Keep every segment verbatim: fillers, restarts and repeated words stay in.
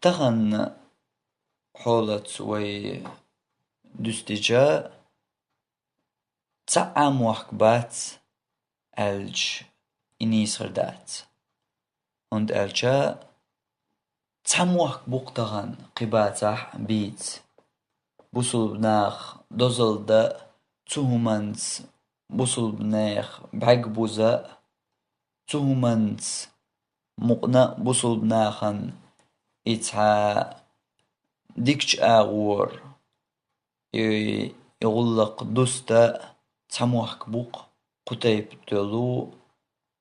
Тахан хьолаца вай дуьстича, цхьа а мохк бац аьлча, и нийса хир дац. ХӀунда аьлча цхьа мохк бу-кх тахан, кхин бацахь а бийца. Бусулба нах дозалла дан а, цу хӀуманца бусулба нехан бӀаьрг буза а, цу хӀуманца мукъана а бусулба нахана и цхьа дикача агӀора и, и гӀуллакх дуста а цхьа мохк бу-кх кху тайпа долу,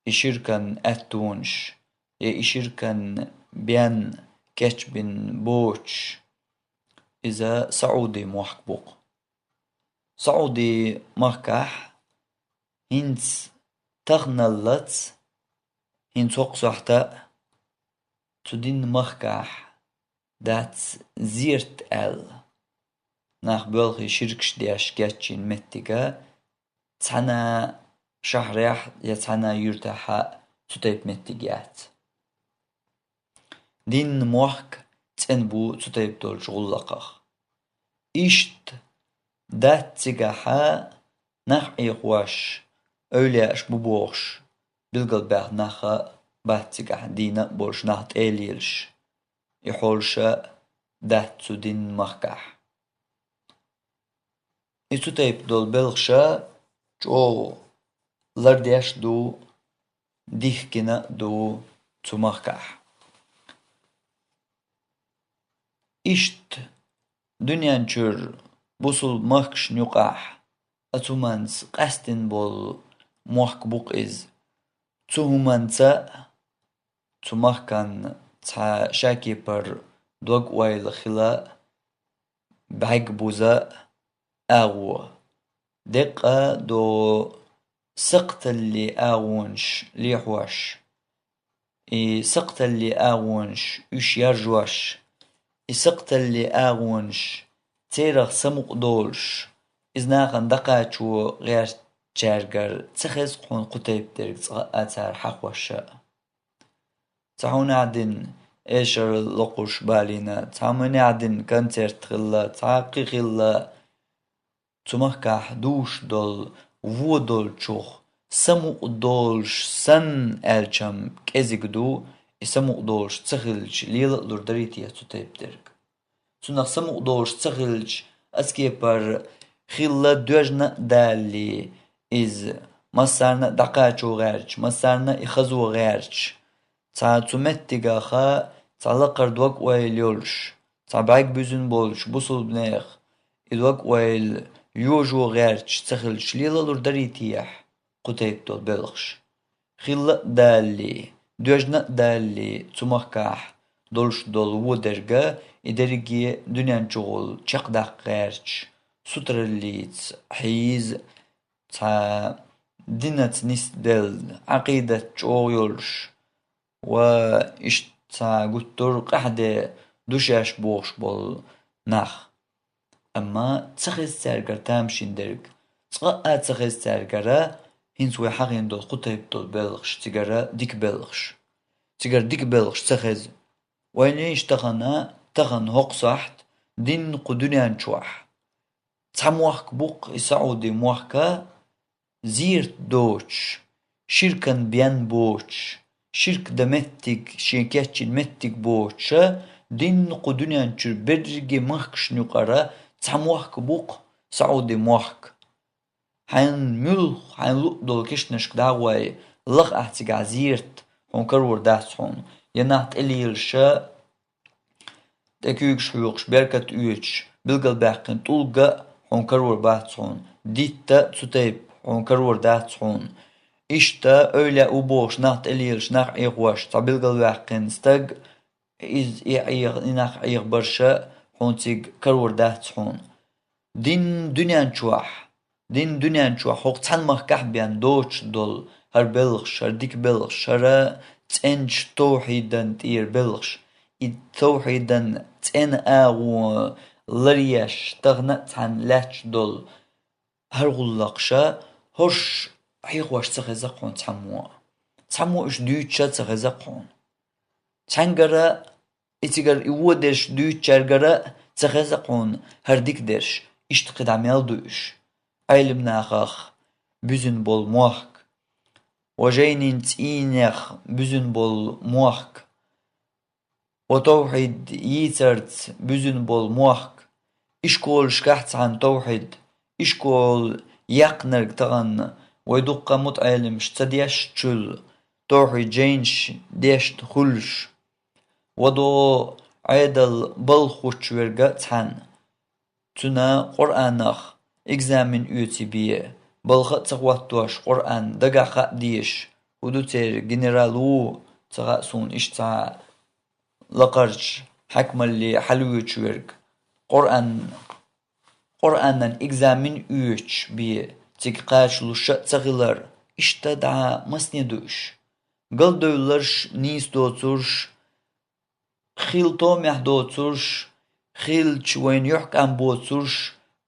и ширкан аьттонаш, я и ширкан бен кечбина боцуш, иза СаӀуди мохк бу-кх. СаӀуди махкахь хӀинца таханаллац, хӀинца хӀокху сохьта а цу динан махкахь дац зерат аьлла, нах боьлхий ширкаш деш кечйина меттиг а цхьана шахьарехь я цхьана юьртахь а цу тайпа меттиг яц. Динан мохк цӀена бу цу тайпа долчу гӀуллакхах. Иштта дац цигахь а нах Ӏехош, эвлаяаш бу бохуш, билгалбаьхна нах а бац цигахь, дийна а болуш, нах тӀе а лелаш, и хьолаш а дац цу динан махкахь. И цу тайпа долу белхаш а чӀогӀа лардеш а ду, дихкина а ду цу махкахь. Иштта дуьнен чуьра бусулба махкашна юкъахь оцу хӀуманца къаьстина болу мохк бу-кх иза. Цу хӀуманца а цу махкан цхьа шакепара дог-ойла хила а, бӀаьрг буза а агӀо. Деккъа а до сакхталли агӀонаш лехьош, и сакхталли агӀонаш уьш яржош, и сакхталли агӀонаш церах самукъа долуш, иза нахана дӀакхачо гӀертачаьргара ца хеза-кх хьуна кху тайпа дерг цкъа а цара хьахош а. Цхьа хьуна а дина эшар локхуш балийна, цхьа хьуна а дина концерт хилла, цхьа кхин хилла, цу махкахь дуьйш долу вон долчух самукъа долуш санна аьлчам кӀезиг ду, и самукъа долуш ца хилча, лела а лур дарий те цу тайпа дерг? Цунах самукъа долуш ца хилча, аскепара хилла доьжна а далале, иза массарна а дӀакхачо гӀерташ, массарна а и хазо гӀерташ, цхьа цу меттигах а цхьа лакхара дог-ойла йолуш, цхьа бӀаьрг буьзина болчу бусулбанех и дог-ойла йожо гӀерташ ца хилча, лела а лур дарий те кху тайпа долу белхаш? Хилла а далале, доьжна а далале, цу махкахь долуш долу вон дерг а, и дерриге дуьнен чухула чекхдаккха гӀерташ, сутараллица хьийза, цхьа динаца нисделла, Ӏакъидат чӀогӀа йолуш, ва иштта цхьа гуттар а къаьхьа де ду шаьш бохуш болу нах. Амма ца хеза цаьргара тамашийна дерг, цкъа а ца хеза цаьргара хӀинца вай хьахийна долу кху тайпа долу белхаш, цигара дика белхаш. Цигара дика белхаш ца хеза. Вайна иштта тахана, тахана хӀокху сохьта динна кху дуьнен чохь цхьа мохк бу-кх и СаӀуди мохк а, зерат доцуш, ширкан бен боцуш, ширк дан меттиг, шен кечйина меттиг боцуш а, динна кху дуьнен чуьра берриге махкашна юкъара цхьа мохк бу-кх СаӀуди мохк. Хьайна муьлхха, хьайна луъ долу кешнашка дӀа а гӀой, лаха ахь цигахь зерат, хьуна карор дац хьуна, я нах тӀе лелаш а, тӀе куьйгаш хьоькхуш, беркат оьцуш, билгалбаьккхина тӀулг а хьуна карор бац хьуна, дитт а цу тайпа хьуна карор дац хьуна. Иштта эвлаяъ ву бохуш нах тӀе лелаш, нах Ӏехош, цхьа билгалваьккхина стаг, иза и Ӏеха-, и нах Ӏехабарш а хьуна цига карор дац хьуна. Дин дуьнен чохь, дин дуьнен чохь хӀокху цхьана махкахь бен доцуш долу хӀара белхаш, хӀара дика белхаш, хӀара цӀеначу тавхьидан тӀера белхаш. И тавхьидан цӀена агӀо ларъеш, тахана а цхьаьна лаьтташ долу хӀара гӀуллакхаш а, хӀорш хьехош ца хеза-кх хьуна цхьаммо а. Цхьаммо уьш дуьйцуш а ца хеза-кх хьуна. Цхьаьнгара И цигара и вон дерш дуьйцучаьргара ца хеза хьуна хӀара дика дерш, иштта кхидӀа мел ду уьш. Ӏелам нахах буьзина болу мохк, ва жайнин цӀийнех буьзина болу мохк, ва тавхьид йийцарца буьзина болу мохк, ишколашкахь цхьаьна тавхьид, ишкол яьккхинарг тахана вай дуккха а мутаӀелимаш ца дешначул тавхьид жайнаш дешна хуьлуш, ва догӀу Ӏедал балха хӀуттуш верг а цхьаьна. Цуьнан Къуръанах экзамен оьций бен, балха а ца хӀоттош, Къуръан дагахь хаа дезаш, хӀун ду церан генерал ву, ца хаьа суна, иштта цхьа лакхарчу хьаькамалле хьалавоьдуш верг, Къуръан, Къуръанан экзамен оьцуш бен, цига кхачалуш а ца хилар, иштта дӀа масане ду уьш. Галдевлларш нийса доцурш, хила томехь доцурш, хилча вайна юьхькӀам боцурш,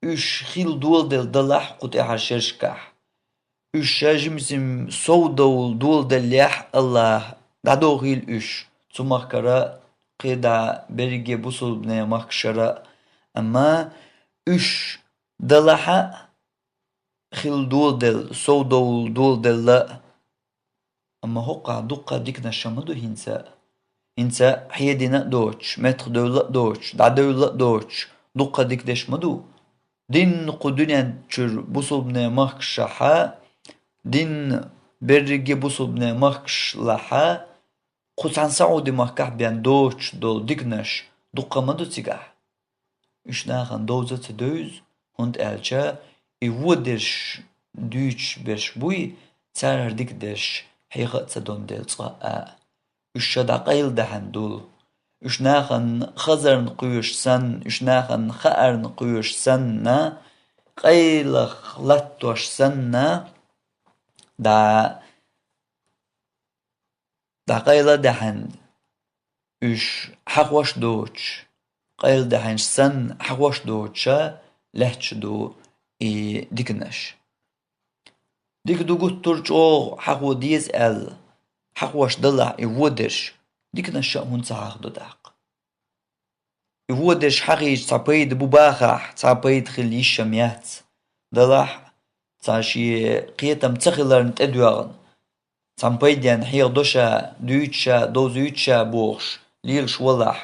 уьш хила доладелла далахь кху тӀаьхьарчу шерашкахь. Уьш ша жимма-жимма совдовла доладеллехь, АллахӀа дӀадохийла уьш цу махкара, кхидӀа берриге бусулбанийн махкашкара, амма уьш далахь а, хила доладелла, совдовла доладелла а. Амма хӀокхахь дуккха а диканаш ма ду хӀинца а. ХӀинца хьедина а доцуш, меттахдевлла а доцуш, дӀадевлла а доцуш, дуккха а дика дерш ма ду. Дин кху дуьнен чуьра бусулбанийн махкашкахь, дин берриге бусулбанийн махкашлахь, кху цхьана СаӀуди-махкахь бен доцуш долу диканаш дуккха ма ду цигахь. Уьш нахана довза а ца девза, хӀунда аьлча и вон дерш дуьйцуш берш буй, цара хӀара дика дерш хьеха а ца дон дела цкъа а. Уьш ша дӀакъайладаьхьна долу. Уьш нахана хазарна кхоьруш санна, уьш нахана хаарна кхоьруш санна, къайлаха латтош санна, дӀа дӀакъайладаьхьна, уьш хьахош доцуш, къайладаьхьначу санна хьахош доцуша лаьтташ ду и диканаш. Дика ду гуттар а чӀогӀа хьахо деза аьлла, хьахош далахь и вон дерш, диканаш а хӀунда ца хьахадо тӀаккха? И вон дерш хьахийча цхьа пайда бу бахахь, цхьа пайда хила йиш а яц. Далахь, цхьа шен кхетам ца хиларна тӀедоьгӀна, цхьана пайденна хьехадо ша, дуьйцу ша, довзуьйту ша бохуш, лелаш валахь.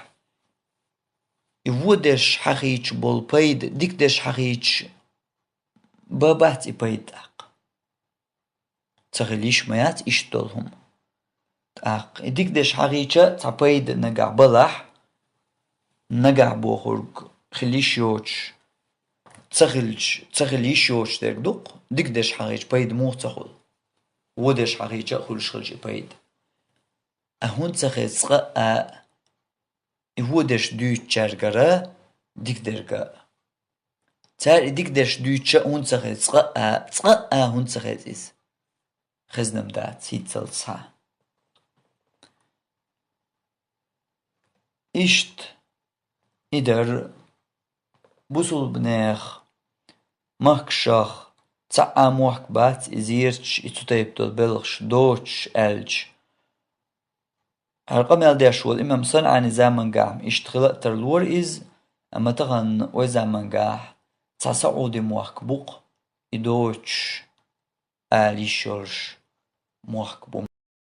И вон дерш хьахийча болу пайда, дика дерш хьахийча бан бац и пайда тӀаккха. Ца хила йиш ма яц иштта долу хӀума. ТӀаккха и дика дерш хьахийча цхьа пайда нагахь балахь, нагахь бохург хила йиш йоцуш, ца хилча, ца хила йиш йоцуш дерг ду-кх, дика дерш хьахийча пайда муха ца хуьлу? Вон дерш хьахийча а хуьлуш хилча и пайда. А хӀунда ца хеза цкъа а и вон дерш дуьйцучаьргара дика дерг а? Цара и дика дерш дуьйцуча а хӀунда ца хеза цкъа а, цкъа а хӀунда ца хеза иза? Хезна-м дац хӀинццалц схьа. Иштта и дара бусулбанех махкашах цхьа а мохк бац и зерачу, и цу тайпа долу белхаш доцуш аьлча. ХӀара къамел деш волу имам СанӀани замангахь-м иштта хила а тарлора иза, амма тахана вай замангахь цхьа СаӀуди-мохк бу-кх и доцуш ала йиш йолуш мохк бу.